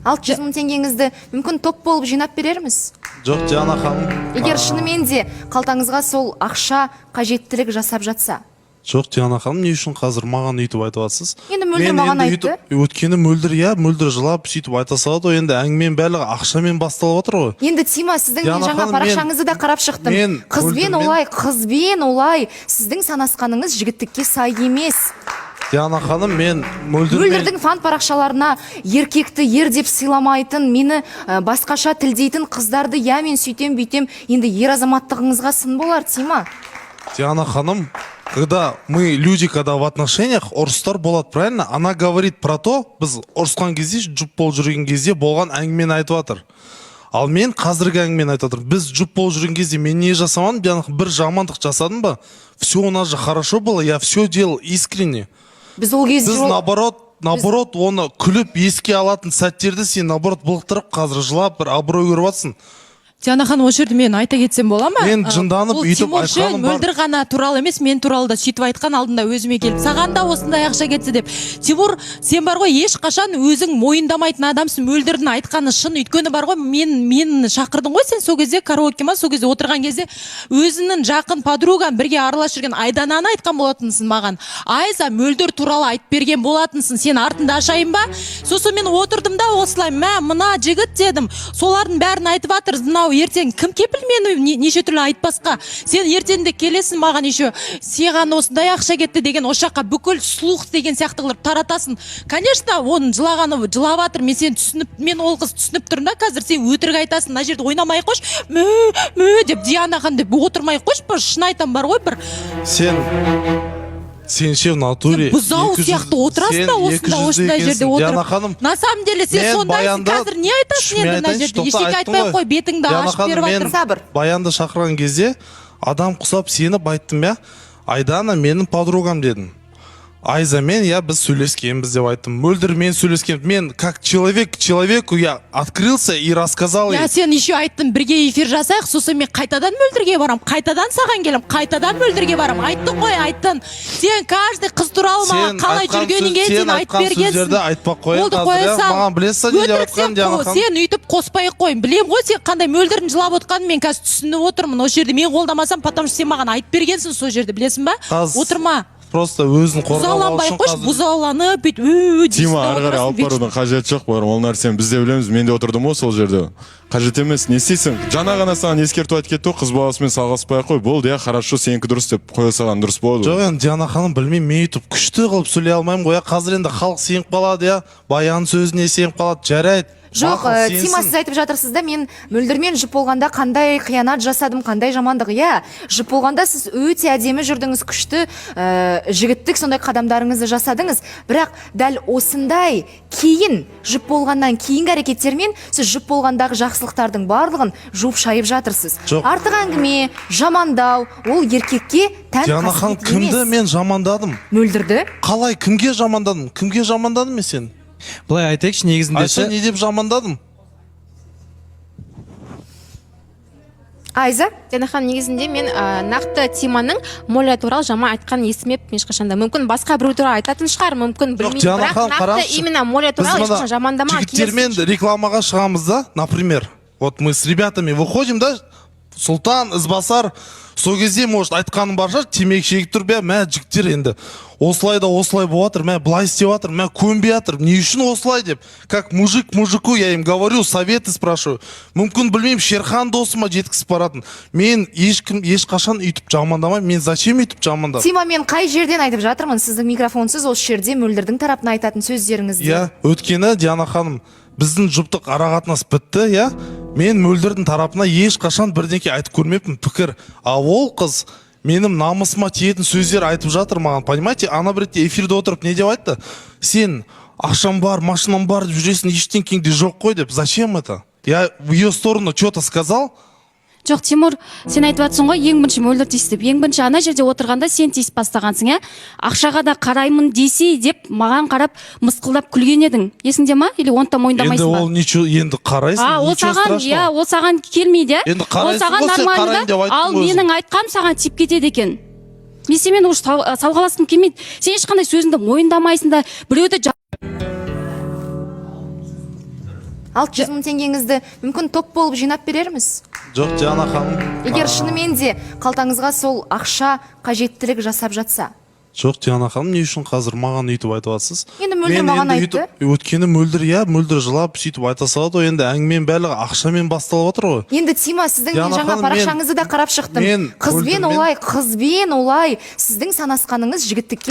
600 мың теңгеңізді мүмкін топ болып жинап берерміз. Жоқ, Диана ханым. Егер шынымен де қалтаңызға сол ақша қажеттілік жасап жатса. Жоқ, Диана ханым, не үшін қазір маған өйтіп айтып жатсыз? Енді Мөлдір Мен маған енді айтты. Өйткені Мөлдір, иә, Мөлдір жылап сөйтіп айта салады ғой. Енді әңгіменің барлығы ақшамен басталып жатыр ғой. Енді, Тима, сіздің мен Диана жаңа ханым, парақшаңызды да қарап шықтым. Мен Қызбен Мөлдірмен- олай, қызбен олай сіздің санасқаныңыз жігіттікке сай емес. Диана ханым, мен Мөлдірмен Мөлдірдің фан парақшаларына еркекті ер деп сыйламайтын, мені басқаша тілдейтін қыздарды, я, мен сөйтем, бүйтем, енді ер азаматтығыңызға сын болар, Тима. Диана ханым, когда мы люди, когда в отношениях, ұрыстар болады, правильно? Она говорит про то, біз ұрысқан кезде, жұп болып жүрген кезде болған әңгімені айтып жатыр. Ал мен қазіргі әңгімені айтып жатырмын. Біз жұп болып жүрген кезде мен не жасамадым, Диана ханым, бір жамандық жасадым ба? Все у нас же хорошо было, я все делал искренне. Біз ол кезде Біз наоборот, оны күліп еске алатын сәттерді сен, наоборот, былықтырып, қазір жылап бір абырой көріп жатсың. Диана ханым, осы жерде мен айта кетсем бола ма? Мен жынданып Бұл өйтіп Тимур ше, айтқаным бар. Мөлдір ғана туралы емес, мен туралы да сөйтіп айтқан алдында өзіме келіп. Саған да осындай ақша кетсе деп. Тимур, сен бар ғой, ешқашан өзің мойындамайтын адамсың. Мөлдірдің айтқаны шын. Өйткені бар ғой, мен шақырдың ғой сен сол кезде караоке ма, сол кезде отырған кезде өзіңнің жақын подругаң, бірге араласып жүрген Айдананы айтқан болатынсың маған. Айза, Мөлдір туралы айтып берген болатынсың. Сен артында ашайын ба? Сосын мен отырдым да осылай, мә, мына жігіт дедім. Солардың бәрін айтып жатыр. Мынау ертең кім кепіл мені неше түрлі айтпасқа? Сен ертең де келесің маған, еще саған осындай ақша кетті деген, осы жаққа бүкіл слух деген сияқты қылып таратасың. Конечно, оның жылағаны жылап жатыр. Мен сені түсініп, мен ол қыз түсініп тұрмын да қазір. Сен өтірік айтасың, мына жерде ойнамай ақ қойшы, мө мө деп, Диана ханым деп отырмай ақ қойшы, бір шын айтамын бар ғой бір. Сен ше, в натуре Бұзау сияқты отырасың да сен осында, 200 осындай жерде екенсің. отырып. Диана ханым, На самом деле сен мен сондайсың. Баянды- Қазір не айтасың Мен енді мына айтайыншы, жерде? тоқта, Ештеңе айттым айтпай ақ ғой. қой, бетіңді Диана ашып ханым, беріп мен жатыр. Сабыр. Баянды шақырған кезде адам құсап сеніп айттым, иә, Айдана менің подругам дедім, Айзамен, иә, біз сөйлескенбіз деп айттым, Мөлдірмен сөйлескен. Мен как человек к человеку я открылся и рассказал ей. Я, сен еще айттың, бірге эфир жасайық, сосын мен қайтадан Мөлдірге барам, қайтадан саған келем, қайтадан Мөлдірге барам. Айттың ғой, айттың. Сен каждый қыз туралы маған Сен қалай айтқан жүргеніңе сен сен айтып айтқан бергенсің. сөздерді айтпай ақ қояйын Болды, қазір, қоя иә. сал. Маған білесіз не деп Өтірік айтқанын, сен Диана ханым? Сен өйтіп қоспай ақ қой. Білемін ғой сен қандай, Мөлдірдің жылап отқанын мен қазір түсініп отырмын. Осы жерде мен қолдамасам, потому что сен маған айтып бергенсің сол жерде, білесің ба? Отырма. Просто өзін қорғап алу Бұзауланбай үшін ақ қойшы, қазір бұзауланып бүйтіп «Ү, ү» дейсің Тима, да ары қарай отырасың алып вечно. барудың қажеті жоқ, бауырым. Ол нәрсені біз де білеміз. Мен де отырдым ғой сол жерде. Қажет емес. Не істейсің? Жаңа ғана саған ескерту айтып кетті ғой, қыз баласымен салғаспай ақ қой. Болды, иә, хорошо, сенікі дұрыс деп қоя салған дұрыс болады ғой. Жоқ, енді, Диана ханым, білмеймін, мен өйтіп күшті қылып сөйлей алмаймын ғой, иә. Қазір енді халық сеніп қалады, иә, Баян сөзіне сеніп қалады, жарайды. Жоқ, Мақұл, Тима, сенсін. сіз айтып жатырсыз да, мен Мөлдірмен жұп болғанда қандай қиянат жасадым, қандай жамандық. Иә, жұп болғанда сіз өте әдемі жүрдіңіз, күшті жігіттік сондай қадамдарыңызды жасадыңыз. Бірақ дәл осындай кейін, жұп болғаннан кейінгі әрекеттермен сіз жұп болғандағы жақсылықтардың барлығын жуып шайып жатырсыз. Жоқ. Артық әңгіме, жамандау, ол еркекке тән Диана ханым, қасиет кімді емес. мен жамандадым? Мөлдірді. Қалай, кімге жамандадым? Кімге жамандадым мен сені? Былай айтайықшы негізінде Айтшы, ше. не деп жамандадым? Айза? Диана ханым, негізінде мен нақты Тиманың Моля туралы жаман айтқанын естімеппін ешқашан да. Мүмкін, басқа біреу туралы айтатын шығар, мүмкін, Жоқ, білмеймін. Диана Бірақ ханым, нақты қараңызшы. именно Моля Біз туралы мына ешқашан жамандамаған. жігіттермен рекламаға шығамыз да, например. Вот мы с ребятами выходим, да, Сұлтан, Ізбасар, сол кезде, может, айтқаным бар шығар, темекі шегіп тұрып, иә, мә, жігіттер, енді осылай да осылай болып жатыр, мә, былай істеп жатыр, мә, көнбей жатыр, не үшін осылай деп. Как мужик мужику я им говорю, советы спрашиваю. Мүмкін, білмеймін, Шерхан досыма жеткізіп баратын. Мен ешкім ешқашан өйтіп жамандамаймын. Мен зачем өйтіп жамандадым? Тима, мен қай жерден айтып жатырмын? Сіздің микрофонсыз осы жерде Мөлдірдің тарапынан айтатын сөздеріңізді. Иә, өйткені, Диана ханым, біздің жұптық арақатынас бітті, иә. Мен Мөлдірдің тарапына ешқашан бірдеңке айтып көрмеппін, пікір. Ал ол қыз менің намысыма тиетін сөздер айтып жатыр маған, понимаете? Ана бір ретте эфирде отырып не деп айтты? Сен ақшам бар, машинам бар деп жүресің, ештеңкең де жоқ қой деп. Зачем это? Я в ее сторону что-то сказал? Жоқ, Тимур, сен айтып жатрсың ғой, ең бірінші Мөлдір тиісті деп. Ең бірінші ана жерде отырғанда сен тиісіп бастағансың, иә. Ақшаға да қараймын десе деп маған қарап мысқылдап күлген едің, есіңде ма? Или оны да Енді мойындамайсың ба? ол ничего, енді қарайсың, А, ол ничего саған, страшного. иә, ол саған келмейді, иә. Енді Ол қарайсың саған ғой, сен нормально қараймын да. деп айттың Ал ғой өзің. менің айтқаным саған тиіп кетеді екен. Мен сенімен уже салғаласқым келмейді. Сен ешқандай сөзіңді мойындамайсың да, біреуді 600 мың теңгеңізді мүмкін топ болып жинап берерміз. Жоқ, Диана ханым. Егер шынымен де қалтаңызға сол ақша қажеттілік жасап жатса. Жоқ, Диана ханым, не үшін қазір маған өйтіп айтып жатсыз? Енді Мөлдір Мен маған енді айтты. Өйткені Мөлдір, иә, Мөлдір жылап сөйтіп айта салады ғой. Енді әңгіменің барлығы ақшамен басталып жатыр ғой. Енді, Тима, сіздің мен Диана жаңа ханым, парақшаңызды да қарап шықтым. Мен Қызбен Мөлдірмен- олай, қызбен олай сіздің санасқаныңыз жігіттікке